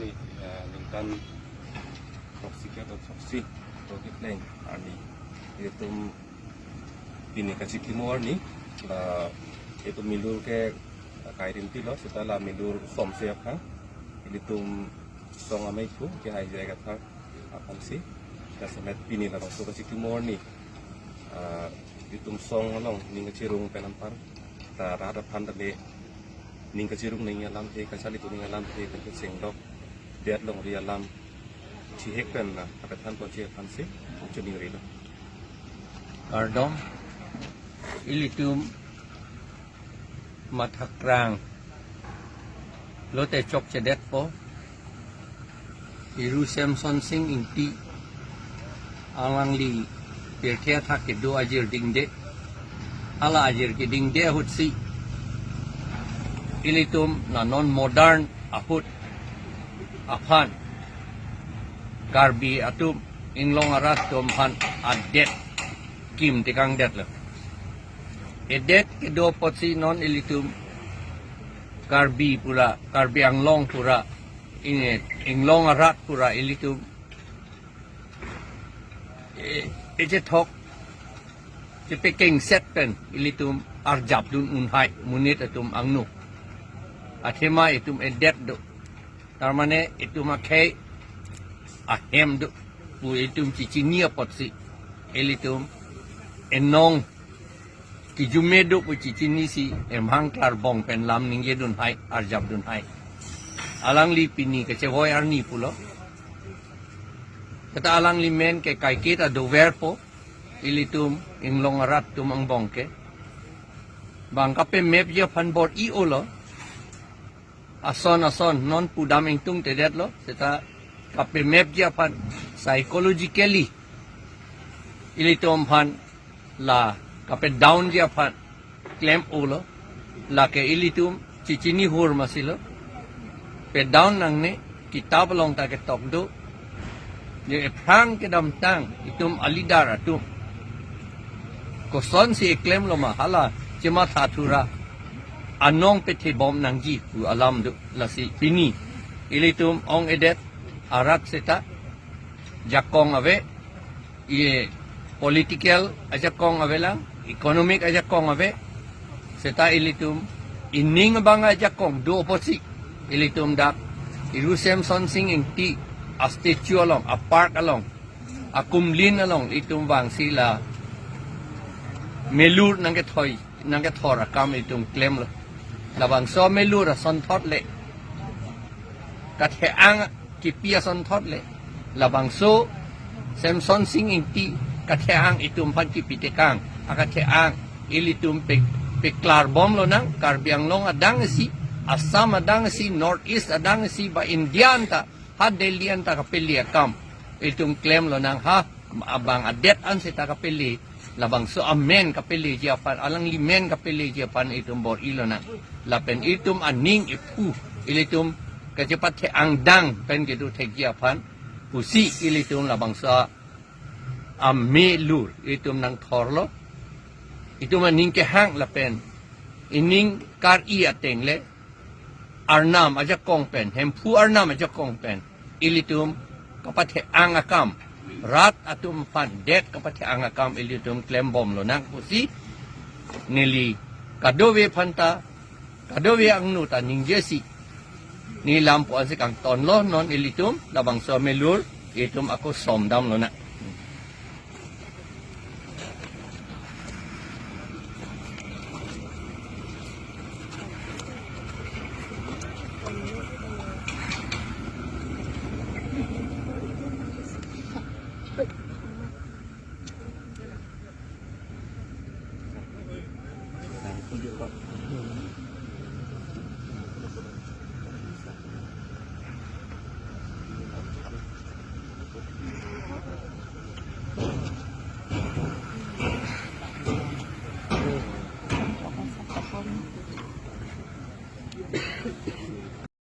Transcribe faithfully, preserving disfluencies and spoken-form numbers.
Eh, ningkan throksi ke throksi, throksi pleng arni. Ilitum pini kachikimo arni, la ilitum milur ke kai rimtilo, seta la milur somse aphan. Ilitum song amei thu, ke hai jai kathar aphansi. Jasemet pini labangso kachikimo arni. Ah, ilitum song along, ning kachirung pen anpar. Ta rat aphan ta le ning kachirung ning alamthe, kachali tu ning alamthe, pen kacheng dok, det longri alam, chihek pen na, kapethan ponche aphansi, chuning rilo. Kardom, ilitum mathakrang lote chokchedetpo, Iru Semson Sing Ingti alangli pirthe athak kedo ajir dingde. Hala ajir kedingde ahutsi ilitum la non modern ahut aphan Karbi atum, Inglong arat atum aphan adet kim tekangdetlo. Edet kedo apotsi non ilitum Karbi pura, Karbi Anglong pura, in-, Inglong arat pura ilitum e-, ejethok chepekengset pen ilitum arjapdun unhai monit atum angno. Athema itum edet do. Tar mane itum akhei ahem do pu itum chichini apotsi ilitum enong kijume do pu chichinisi emhang klarbong pen lam ningjedunhai, arjapdunhai. Alangli pini kachevoi arni pulo. Seta alangli men ke kaiketa doverpo, ilitum Inglong arat atum angbong ke. Bang kapemepji aphan bor-i-olo. Ason ason non pudam ingtungtedetlo, seta kapemepji aphan psychologically ilitum aphan la kapedownji aphan klem-olo, lake ilitum chichinihur masilo. Pedown nangne, kitap along ta ketok do. Ye ephrang kedamtang itum aleader atum kosonsi eklemlo ma hala chematha thura anong pethebom nangji pu alam do. Lasi pini ilitum ong-edet arat seta jakong ave, ye political ajakong avelang, economic ajakong ave, seta ilitum ining abang ajakong do apotsi ilitum dak Iru Semson Sing Ingti a-statue along, a-park along, akumlin along itum vangsi la melur nangkethoi, nangkethor akam itum klemlo. Labangso melur asonthot le, kathe-ang kipi asonthot le, labangso Semson Sing Ingti kathe-ang itum aphan kipi tekang akathe-ang ilitum pe, peklarbombonang. Karbi Anglong adang isi, Assam adang isi, North East adang isi, ba India anta, ha Delhi anta kapele akam itum klemlonang. Ha abang adet an seta kapele, labangso amen kapeleji aphan, alangli men kapeleji aphan itum bor-ilonang. Lapen itum aning ephu, ilitum kachepathe-angdang pen kedo thekji aphan pusi ilitum labangso amelur itum nangthorlo. Itum aning kehang lapen ining kar-i ateng le, Arnam ajakong pen, Hemphu Arnam ajakong pen ilitum kapathe-ang akam, rat atum aphan det kapathe-ang akam ilitum klembomlonang pusi neli kadokave aphanta, kadokave angno ta ningjesi, ne lam pu ansi kangtonlo. Non ilitum labangso amelur itum ako somdamlonang.